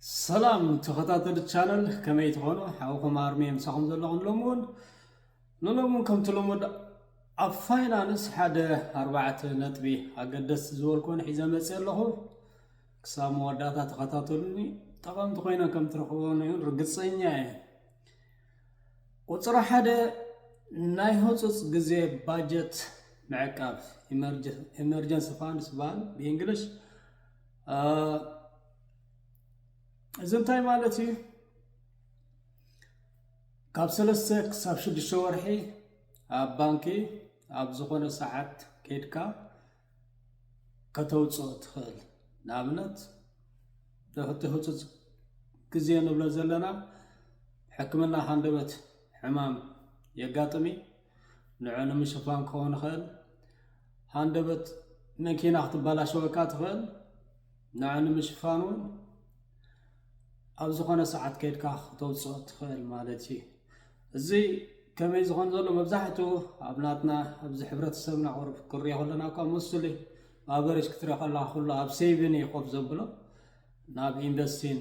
ሰላም ተኸታተልቲ ቻነል፣ ከመይ ትኾኑ? ሓውኹም ኣርሜ ምሳኹም ዘለኹም ሎሚ እውን ንሎሚ እውን ከምቲ ልሙድ ኣብ ፋይናንስ ሓደ ኣርባዕተ ነጥቢ ኣገደስቲ ዝበልኩን ሒዘ መፅእ ኣለኹ። ክሳብ መወዳእታ ተኸታተሉኒ፣ ጠቐምቲ ኮይኖም ከም ትረኽብዎም እውን ርግፀኛ እየ። ቁፅሪ ሓደ፣ ናይ ህፁፅ ግዜ ባጀት ምዕቃብ፣ ኢመርጀንሲ ፋንድስ ዝበሃል ብእንግሊሽ። እዚ እንታይ ማለት እዩ? ካብ ሰለስተ ክሳብ ሽዱሽተ ወርሒ ኣብ ባንኪ ኣብ ዝኾነ ሰዓት ከይድካ ከተውፅኦ ትኽእል። ንኣብነት እቲ ህፁፅ ግዜ ንብሎ ዘለና ሕክምና ሃንደበት ሕማም የጋጥም እዩ። ንዑ ንምሽፋን ክኸውን ይኽእል። ሃንደበት መኪና ክትበላሸወካ ትኽእል። ንዑ ንምሽፋን እውን ኣብ ዝኾነ ሰዓት ከይድካ ክተውፅኦ ትኽእል ማለት እዩ። እዚ ከመይ ዝኾን ዘሎ መብዛሕትኡ ኣብ ናትና ኣብዚ ሕብረተሰብና ቁሩብ ክሪኦ ከለና እኳ ምስሉ ኣቨሬጅ ክትሪኦ ከለካ ኩሉ ኣብ ሴቪን እዩ ኮፍ ዘብሎ። ናብ ኢንቨስቲን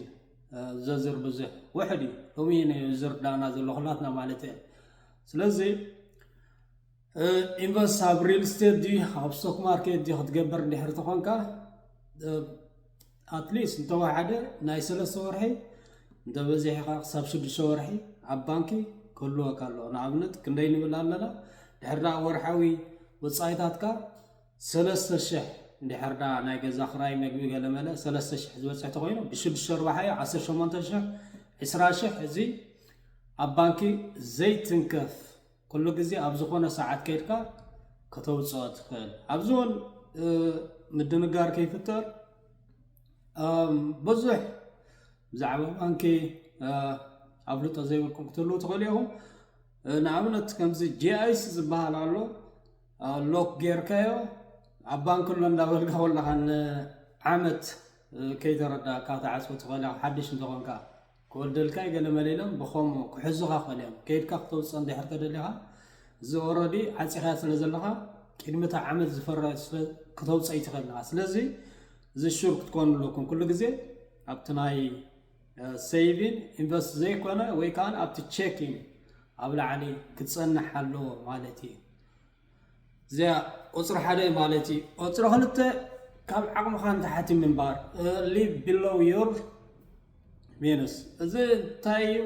ዘዝር ብዙሕ ውሕድ እዩ። ሎሚ እዩ ዝርዳና ዘሎ ኩላትና ማለት እየ። ስለዚ ኢንቨስት ኣብ ሪል ስቴት ድዩ ኣብ ስቶክ ማርኬት ድዩ ክትገብር እንድሕር ተኾንካ፣ ኣትሊስት እንተወሓደ ናይ ሰለስተ ወርሒ፣ እንተበዚሕኻ ክሳብ ሽዱሽተ ወርሒ ኣብ ባንኪ ክህልወካ ኣለዎ። ንኣብነት ክንደይ ንብል ኣለና? ድሕር ደኣ ወርሓዊ ወፃኢታትካ ሰለስተ ሽሕ፣ እንድሕር ደኣ ናይ ገዛ ክራይ፣ መግቢ፣ ገለመለ ሰለስተ ሽሕ ዝበፅሕ ተኾይኑ፣ ብሽዱሽተ ኣርባሓዮ ዓሰርተ ሸሞንተ ሽሕ፣ ዕስራ ሽሕ፣ እዚ ኣብ ባንኪ ዘይትንከፍ፣ ኩሉ ግዜ ኣብ ዝኾነ ሰዓት ከይድካ ከተውፅኦ ትኽእል። ኣብዚ እውን ምድንጋር ከይፍጠር፣ ብዙሕ ብዛዕባ ባንኪ ኣፍልጦ ዘይብልኩም ክትህልዉ ትኽእሉ ኢኹም። ንኣብነት ከምዚ ጂኣይሲ ዝበሃል ኣሎ፣ ሎክ ጌርካዮ ኣብ ባንክ ኣሎ እንዳበልካ ከለኻ ንዓመት ከይተረዳእካ ትዓፅዎ ትኽእል ኢኻ፣ ሓድሽ እንተኾንካ። ክወደልካ ገለ መለ ኢሎም ብኸምኡ ክሕዙኻ ክእል እዮም። ከይድካ ክተውፅኦ እንድሕር ተደሊኻ፣ እዚ ኦረዲ ዓፂኻ ስለ ዘለኻ፣ ቅድሚ እታ ዓመት ዝፈረ ስለ ክተውፅኦ ይትኽእል ኢኻ። ስለዚ እዚ ሹር ክትኮኑ ኣለኩም። ኩሉ ግዜ ኣብቲ ናይ ሴቪን ኢንቨስት ዘይኮነ ወይ ከዓ ኣብቲ ቼኪን ኣብ ላዕሊ ክፀንሕ ኣለዎ ማለት እዩ። እዚኣ ቁፅሪ ሓደ ማለት እዩ። ቁፅሪ ክልተ፣ ካብ ዓቕምኻ ንታሕቲ ምንባር፣ live below your means። እዚ እንታይ እዩ?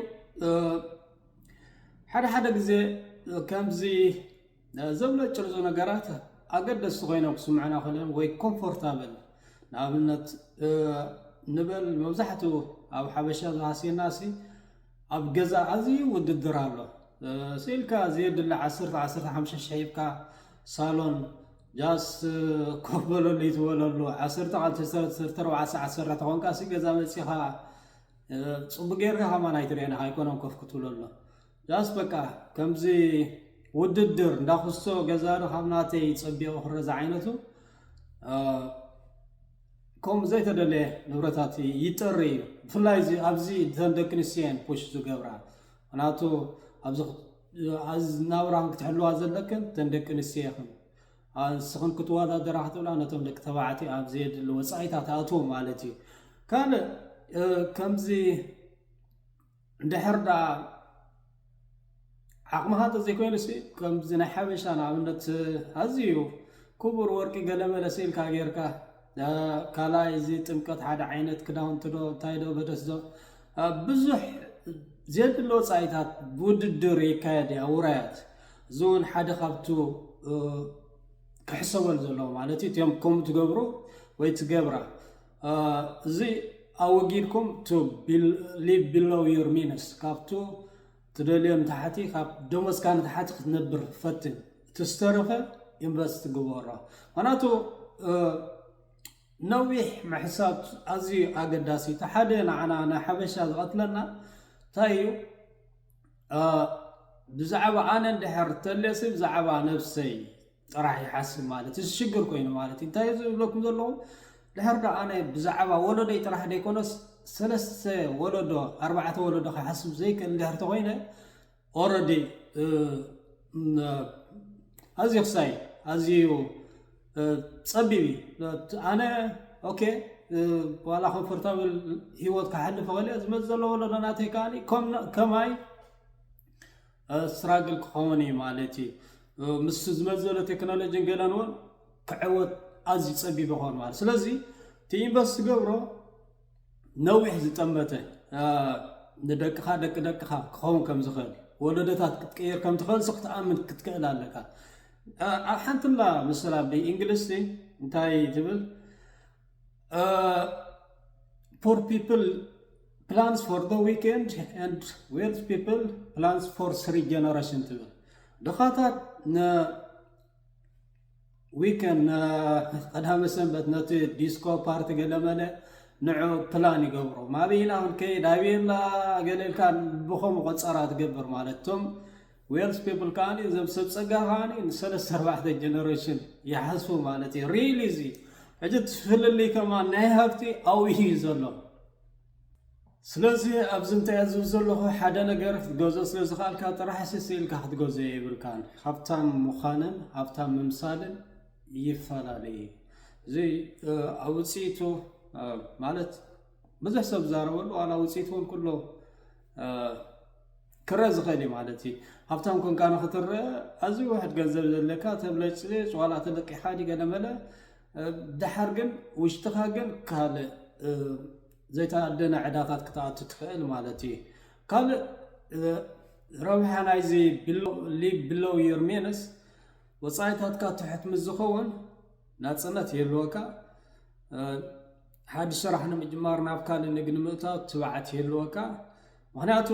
ሓደ ሓደ ግዜ ከምዚ ዘብለጭልፁ ነገራት ኣገደስቲ ኮይኖም ክስምዑና ከለዉ ወይ ኮምፎርታብል፣ ንኣብነት ንበል፣ መብዛሕትኡ ኣብ ሓበሻ ዝሃስየና ሲ ኣብ ገዛ ኣዝዩ ውድድር ኣሎ። ስኢልካ ዘየድሊ ዓሰርተ፣ ዓሰርተ ሓሙሽተ ሽሕ ሂብካ ሳሎን ጃስ ኮፍ በለሉ ይትበለሉ። ዓሰርተ፣ ዓሰርተ ኣርባዕተ ሰዓት ሰራሕ ተኾንካ ሲ ገዛ መፂኻ ፅቡቅ ጌርካ ከማን ኣይትርእየን ኢኻ፣ ኣይኮነን ኮፍ ክትብለሉ። ጃስ በቃ ከምዚ ውድድር እንዳኹስቶ ገዛ ዶ ካብ ናተይ ፀቢቑ ክረዛ ዓይነቱ ከምኡ ዘይተደለየ ንብረታት ይጠሪ እዩ። ብፍላይ እዚ ኣብዚ እተን ደቂ ኣንስትዮ እየን ፑሽ ዝገብራ። ምክንያቱ ኣብዚ ኣብዚ ናብራኽን ክትሕልዋ ዘለክን እተን ደቂ ኣንስትዮ ኢኽን። ንስኽን ክትወዳደራ ክትብላ ነቶም ደቂ ተባዕትዮ ኣብ ዘየድሊ ወፃኢታት ኣትዎም ማለት እዩ። ካልእ ከምዚ እንድሕር ደኣ ዓቕምኻ እንተዘይኮይኑ ሲ ከምዚ ናይ ሓበሻ ንኣብነት ኣዝዩ ክቡር ወርቂ ገለመለ ስኢልካ ጌርካ፣ ካልኣይ እዚ ጥምቀት ሓደ ዓይነት ክዳውንቲ ዶ እንታይ ዶ በደስ ዶ ብዙሕ ዘየድሊ ወፃኢታት ብውድድር ይካየድ እዩ ኣብ ውራያት። እዚ እውን ሓደ ካብቱ ክሕሰበሉ ዘለዎ ማለት እዩ። እቲኦም ከምኡ ትገብሩ ወይ ትገብራ፣ እዚ ኣወጊድኩም to live below your means፣ ካብቱ ትደልዮ ንታሕቲ፣ ካብ ደሞዝካ ንታሕቲ ክትነብር ፈትን። እቲ ዝተረፈ ኢንቨስት ግበሮ። ምክንያቱ ነዊሕ ምሕሳብ ኣዝዩ ኣገዳሲ። እቲ ሓደ ንዓና ንሓበሻ ዝቐትለና እንታይ እዩ? ብዛዕባ ኣነ እንድሕር ተልየሲ ብዛዕባ ነብሰይ ጥራሕ ይሓስብ ማለት እዚ ሽግር ኮይኑ ማለት እዩ። እንታይ ዝብለኩም ዘለኹ፣ ድሕር ዶ ኣነ ብዛዕባ ወለዶይ ጥራሕ ዘይኮነስ ሰለስተ ወለዶ ኣርባዕተ ወለዶ ክሓስብ ዘይክእል እንድሕር ተኮይነ ኦረዲ ኣዝዩ ክሳይ ኣዝዩ ፀቢብ እዩ። ኣነ ኦኬ ዋላ ኮምፎርታብል ህይወት ክሓልፍ ይኽእል እየ። ዝመጽእ ዘሎ ወለዶ ናተይ ከኣ ከም ከማይ ስትራግል ክኸውን እዩ ማለት እዩ። ምስ ዝመጽእ ዘሎ ቴክኖሎጂን ገለን እውን ክዕወት ኣዝዩ ጸቢብ ይኸውን ማለት። ስለዚ እቲ ኢንቨስት ትገብሮ ነዊሕ ዝጠመተ፣ ንደቅኻ ደቂ ደቅኻ ክኸውን ከም ዝኽእል፣ ወለዶታት ክትቅይር ከም ትኽእል ክትኣምን ክትክእል ኣለካ። ኣብ ሓንትላ ምስላ ብእንግሊዝቲ እንታይ ትብል? Poor people plans for the weekend and wealth people plans for three generation ትብል። ድኻታት ን ዊከንድ፣ ቀዳመ ሰንበት ነቲ ዲስኮ ፓርቲ ገለመለ ንዑ ፕላን ይገብሩ። ማበይና ክንከይድ፣ ኣበየላ ገለ ኢልካ ብኸምኡ ቆጸራ ትገብር ማለት። እቶም ዌልዝ ፒፕል ከኣ እዞም ሰብ ጸጋ ከኣ ንሰለስተ ኣርባዕተ ጀነሬሽን ይሓስቡ ማለት እዩ። ሪሊ እዚ ሕጂ እቲ ፍልልይ ከማን ናይ ሃብቲ ኣብኡ እዩ ዘሎ። ስለዚ ኣብዚ እንታይ እየ ዝብል ዘለኹ፣ ሓደ ነገር ክትገዝኦ ስለ ዝኸኣልካ ጥራሕ ስስ ኢልካ ክትገዝኦ የብልካን። ሃብታም ምዃንን ሃብታም ምምሳልን ይፈላለ እዩ። እዚ ኣብ ውፅኢቱ ማለት ብዙሕ ሰብ ዝዛረበሉ ዋላ ውፅኢቱ እውን ኩሉ ክረአ ዝኽእል እዩ ማለት እዩ። ሃብታም ኮንካ ንክትረአ ኣዝዩ ውሕድ ገንዘብ ዘለካ ተብለጭልጭ ዋላ ተለቂኻ ድዩ ገለመለ፣ ድሓር ግን ውሽጥኻ ግን ካልእ ዘይተኣደነ ዕዳታት ክትኣቱ ትኽእል ማለት እዩ። ካልእ ረብሓ ናይዚ ሊቭ ብሎው ዮር ሚንስ፣ ወፃኢታትካ ትሕት ምስ ዝኸውን ናፅነት ይህልወካ። ሓድሽ ስራሕ ንምጅማር ናብ ካልእ ንግዲ ምእታው ትብዓት ይህልወካ። ምክንያቱ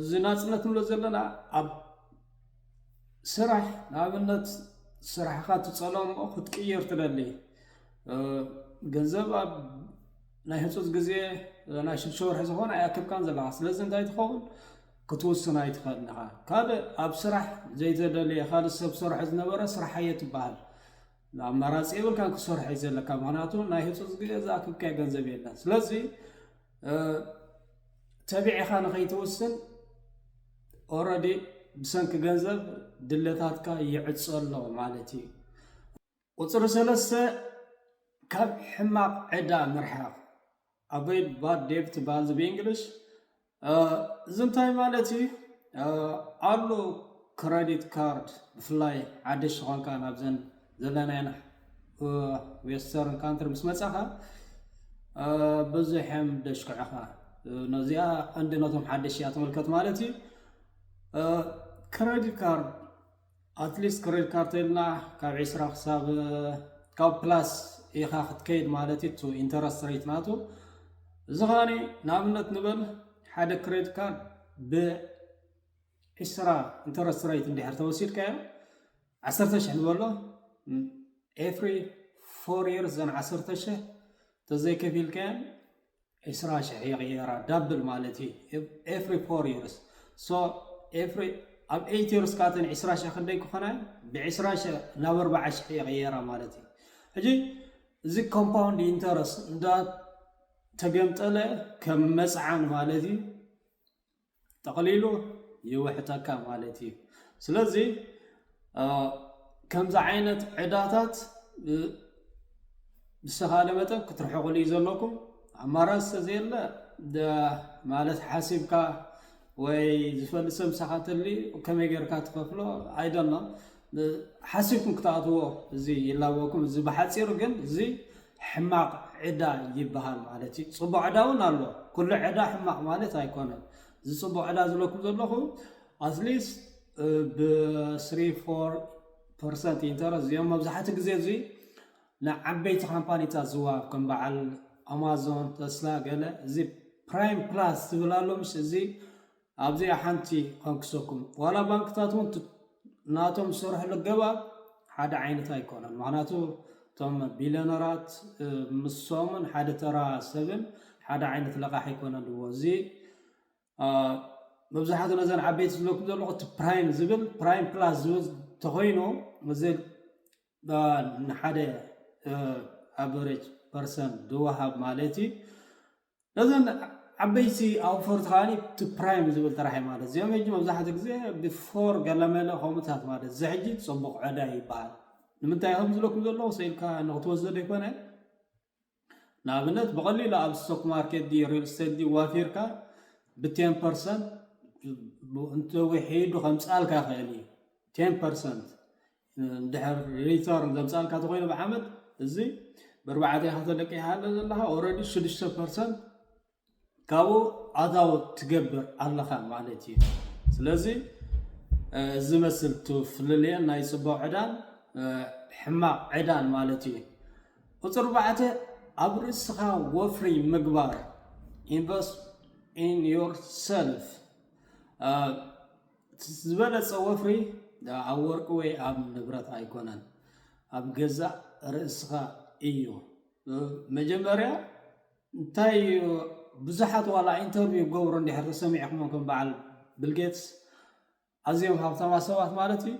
እዚ ናፅነት ንብሎ ዘለና ኣብ ስራሕ፣ ንኣብነት ስራሕካ ትፀልኦ እሞ ክትቅይር ትደሊ፣ ገንዘብ ኣብ ናይ ህፁፅ ግዜ ናይ ሽዱሽተ ወርሒ ዝኾነ ኣይኣክብካን ዘለካ። ስለዚ እንታይ ትኸውን ክትውስን ኣይትኽእልን ኢኻ። ካልእ ኣብ ስራሕ ዘይተደለየ ካልእ ሰብ ሰርሖ ዝነበረ ስራሓዮ ትበሃል። ኣማራፂ የብልካን ክሰርሖ እዩ ዘለካ። ምክንያቱ ናይ ህፁፅ ግዜ ዝኣክብካዮ ገንዘብ የለን። ስለዚ ተቢዕኻ ንኸይትውስን ኦረዲ ብሰንኪ ገንዘብ ድለታትካ ይዕፀ ኣሎ ማለት እዩ። ቁፅሪ ሰለስተ ካብ ሕማቕ ዕዳ ምርሓቕ፣ ኣቮይድ ባድ ዴብት ትበሃል ብእንግሊሽ። እዚ እንታይ ማለት እዩ? ኣሎ ክረዲት ካርድ ብፍላይ ሓደሽ ዝኾንካ ናብዘን ዘለናየን ዌስተርን ካንትሪ ምስ መጻኻ ብዙሕ እዮም ደሽክዑኻ። ነዚኣ ቀንዲ ነቶም ሓደሽ እያ ትምልከት ማለት እዩ። ክረዲት ካርድ ኣትሊስት ክሬዲት ካርድ ተልና ካብ ዕስራ ክሳብ ካብ ፕላስ ኢኻ ክትከይድ ማለት እዩ። እቲ ኢንተረስት ሬት ናቱ እዚ ኸዓኒ ንኣብነት ንበል ሓደ ክሬዲት ካርድ ብዕስራ ኢንተረስት ሬት እንድሕር ተወሲድካዮ ዓሰርተ ሽሕ ንበሎ ኤፍሪ ፎር ይርስ ዘን ዓሰርተ ሽሕ ተዘይከፊልካየን ዕስራ ሽሕ ይቕየራ ዳብል ማለት እዩ። ኤፍሪ ፎር ይርስ ሶ ኤፍሪ ኣብ ኤይት ይርስ ካተን ዕስራ ሽሕ ክንደይ ክኾና ብዕስራ ሽሕ ናብ ኣርባዓ ሽሕ ይቕየራ ማለት እዩ። ሕጂ እዚ ኮምፓውንድ ኢንተረስት እንዳ ተገምጠለ ከም መፅዓን ማለት እዩ። ጠቕሊሉ ይውሕጠካ ማለት እዩ። ስለዚ ከምዚ ዓይነት ዕዳታት ብዝተኻለ መጠን ክትርሕቑሉ እዩ ዘለኩም። ኣማራፂ ተዘየለ ማለት ሓሲብካ ወይ ዝፈልጥ ሰብ ምሳኻ ተልዩ ከመይ ጌርካ ትኸፍሎ ኣይደሎ ሓሲብኩም ክትኣትዎ እዚ ይላበኩም። እዚ ብሓፂሩ ግን እዚ ሕማቕ ዕዳ ይበሃል ማለት እዩ። ፅቡቕ ዕዳ እውን ኣሎ። ኩሉ ዕዳ ሕማቕ ማለት ኣይኮነን። እዚ ፅቡቕ ዕዳ ዝብለኩም ዘለኹ ኣትሊስት ብስሪ ፎር ፐርሰንት ኢንተረስት እዚኦም መብዛሕትኡ ግዜ እዚ ንዓበይቲ ካምፓኒታት ዝወሃብ ከም በዓል ኣማዞን፣ ተስላ ገለ እዚ ፕራይም ፕላስ ዝብል ኣሎ። ምስ እዚ ኣብዚኣ ሓንቲ ከንክሰኩም ዋላ ባንክታት እውን ናቶም ዝሰርሕሉ ኣገባብ ሓደ ዓይነት ኣይኮነን። ምክንያቱ እቶም ቢልዮነራት ምሶምን ሓደ ተራ ሰብን ሓደ ዓይነት ለቓሕ ኣይኮነን ኣለዎ። እዚ መብዛሕትኡ ነዘን ዓበይቲ ዝብለኩም ዘለኹ እቲ ፕራይም ዝብል ፕራይም ፕላስ ዝብል ተኮይኑ እዚ ንሓደ ኣቨሬጅ ፐርሰን ዝወሃብ ማለት እዩ። ነዘን ዓበይቲ ኣውፈርቲ ከዓኒ እቲ ፕራይም ዝብል ጥራሕ እዩ ማለት እዚኦም ሕጂ መብዛሕትኡ ግዜ ቢፎር ገለመለ ከምኡታት ማለት እዚ ሕጂ ፅቡቕ ዕዳ ይበሃል። ንምንታይ ከም ዝለኩም ዘለኹ ሰኢልካ ንክትወስዶ ዘይኮነ ንኣብነት ብቐሊሉ ኣብ ስቶክ ማርኬት ድዩ ሪል ስቴት ድዩ ዋፊርካ ብ ten percent እንተውሒዱ ከምፅኣልካ ይኽእል እዩ። ten percent እንድሕር ሪተርን ዘምፃልካ ተኮይኑ ብዓመት እዚ ብኣርባዕተ ኢኻ ተለቂሓለ ዘለካ ኦረዲ ሽዱሽተ ፐርሰንት ካብኡ ኣታዊ ትገብር ኣለኻ ማለት እዩ። ስለዚ እዚ መስል ቱ ፍልልየን ናይ ፅቡቅ ዕዳን ሕማቅ ዕዳን ማለት እዩ። ቁፅሪ ኣርባዕተ ኣብ ርእስኻ ወፍሪ ምግባር invest in yourself ዝበለፀ ወፍሪ ኣብ ወርቂ ወይ ኣብ ንብረት ኣይኮነን፣ ኣብ ገዛእ ርእስኻ እዩ። መጀመርያ እንታይ ብዙሓት ዋላ ኢንተርቪው ገብሩ እንድሕር ተሰሚዕኩሞም ከም በዓል ቢል ጌትስ ኣዝዮም ሃብታማ ሰባት ማለት እዩ።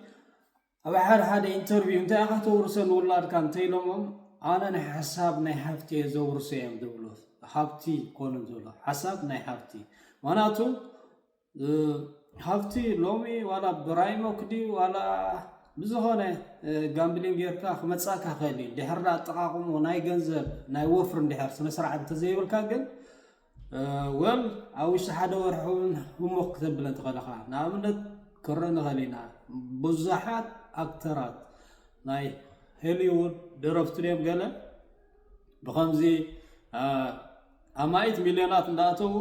ኣብ ሓደ ሓደ ኢንተርቪው እንታይ ኢኻ ተውርሶ ንውላድካ እንተኢሎሞም ኣነ ናይ ሓሳብ ናይ ሃፍቲ እየ ዘውርሶ እዮም ዝብሉ። ሃብቲ ኮኑ ዝብሉ ሓሳብ ናይ ሃፍቲ ምክንያቱ ሃብቲ ሎሚ ዋላ ብራይሞክ ድዩ ዋላ ብዝኾነ ጋምብሊንግ ጌርካ ክመፃካ ክእል እዩ። ድሕር ኣጠቃቅሙ ናይ ገንዘብ ናይ ወፍሪ እንድሕር ስነ ስርዓት እንተዘይብልካ ግን ወል ኣብ ውሽጢ ሓደ ወርሒ እውን ህሙኽ ክተብለን ትኽእል ኢኻ። ንኣብነት ክርኢ ንኽእል ኢና ብዙሓት ኣክተራት ናይ ሆሊውድ ደረፍቲ ድዮም ገለ ብኸምዚ ኣማኢት ሚልዮናት እንዳእተዉ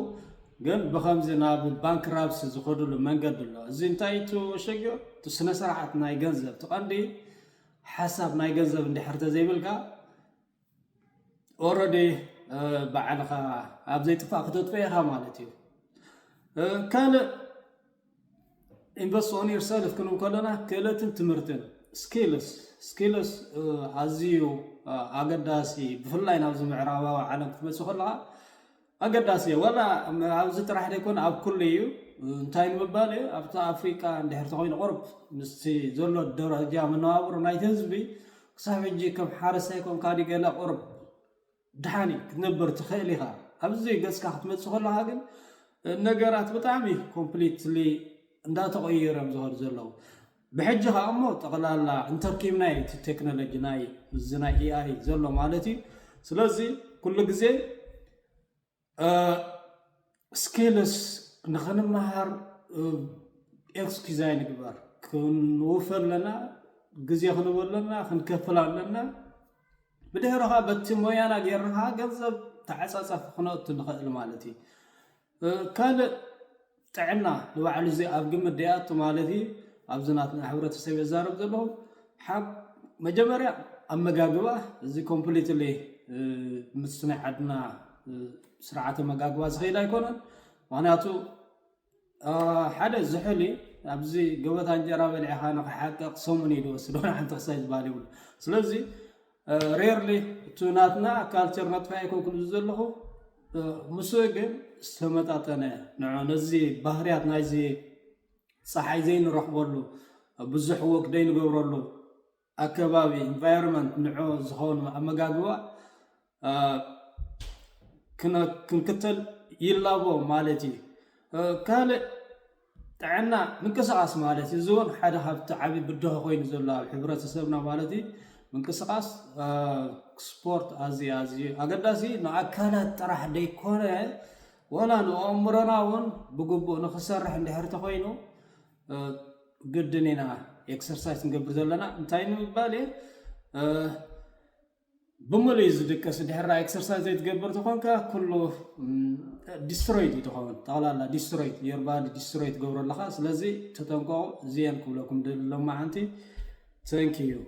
ግን ብኸምዚ ናብ ባንክራፕሲ ዝኸድሉ መንገዲ ኣሎ። እዚ እንታይ እቲ ሽግር? እቲ ስነ ስርዓት ናይ ገንዘብ እቲ ቀንዲ ሓሳብ ናይ ገንዘብ እንድሕር ተዘይብልካ ኦረዲ ባዕልኻ ኣብ ዘይጥፋእ ክተጥፍኦ ኢኻ ማለት እዩ። ካልእ invest on yourself ክንብል ከለና ክእለትን ትምህርትን skills skills ኣዝዩ ኣገዳሲ ብፍላይ ናብዚ ምዕራባዊ ዓለም ክትመፅእ ከለካ ኣገዳሲ እዩ። ዋላ ኣብዚ ጥራሕ ዘይኮነ ኣብ ኩሉ እዩ። እንታይ ንምባል እዩ ኣብቲ ኣፍሪቃ እንድሕር ተኮይኑ ቁርብ ምስቲ ዘሎ ደረጃ መነባብሮ ናይቲ ህዝቢ ክሳብ ሕጂ ከም ሓረስታይ ኮንካ ድገለ ቁርብ ድሓን ክትነብር ትኽእል ኢኻ። ኣብዚ ገጽካ ክትመጽእ ከለኻ ግን ነገራት ብጣዕሚ ኮምፕሊትሊ እንዳተቐየሩ እዮም ዝኸዱ ዘለዉ። ብሕጂ ከዓ እሞ ጠቕላላ እንተርኪብናይ እቲ ቴክኖሎጂ ናይ እዚ ናይ ኤኣይ ዘሎ ማለት እዩ። ስለዚ ኩሉ ግዜ ስኪልስ ንኽንመሃር ኤክስኪዝ ኣይንግበር። ክንውፈ ኣለና፣ ግዜ ክንህቦ ኣለና፣ ክንከፍል ኣለና። ብድሕሪ ኸዓ በቲ ሞያና ጌርና ኸዓ ገንዘብ ተዓፃፃፊ ክነእቱ ንኽእል ማለት እዩ። ካልእ ጥዕና ንባዕሉ እዚ ኣብ ግምት ደይኣቱ ማለት እዩ። ኣብዚ ናትና ሕብረተሰብ የዛረብ ዘለኹ ሓብ መጀመርያ ኣመጋግባ እዚ ኮምፕሊትሊ ምስ ናይ ዓድና ስርዓተ መጋግባ ዝኸይድ ኣይኮነን። ምክንያቱ ሓደ ዝሕል ኣብዚ ገበታ እንጀራ በሊዕኻ ንክሓቀቕ ሰሙን እዩ ዝወስዶ ንሓንቲ ክሳይ ዝበሃል ይብሉ። ስለዚ ሬርሊ እቲ ናትና ካልቸር ነጥፋ ኣይኮንኩን እዚ ዘለኹ ምስ ግን ዝተመጣጠነ ንዑ ነዚ ባህርያት ናይዚ ፀሓይ ዘይንረኽበሉ ብዙሕ ወክ ዘይንገብረሉ ኣከባቢ ኢንቫይሮንመንት ንዑ ዝኾኑ ኣመጋግባ ክንክተል ይላቦ ማለት እዩ። ካልእ ጥዕና ምንቅስቃስ ማለት እዩ። እዚ እውን ሓደ ካብቲ ዓብዪ ብድሆ ኮይኑ ዘሎ ኣብ ሕብረተሰብና ማለት እዩ። ምንቅስቃስ ስፖርት ኣዝዩ ኣዝዩ ኣገዳሲ ንኣካላት ጥራሕ ደይኮነ ዋላ ንኣእምሮና እውን ብግቡእ ንክሰርሕ እንድሕር ተኮይኑ ግድን ኢና ኤክሰርሳይዝ ንገብር ዘለና። እንታይ ንምባል እየ ብምሉእ እዩ ዝድቀስ። ድሕራ ኤክሰርሳይዝ ዘይትገብር ተኾንካ ኩሉ ዲስትሮይድ እዩ ትኸውን። ጠቕላላ ዲስትሮይድ ዮር ባዲ ዲስትሮይድ ትገብሮ ኣለኻ። ስለዚ ተጠንቀቑ። እዚአን ክብለኩም ደሊ ሎማዓንቲ። Thank you።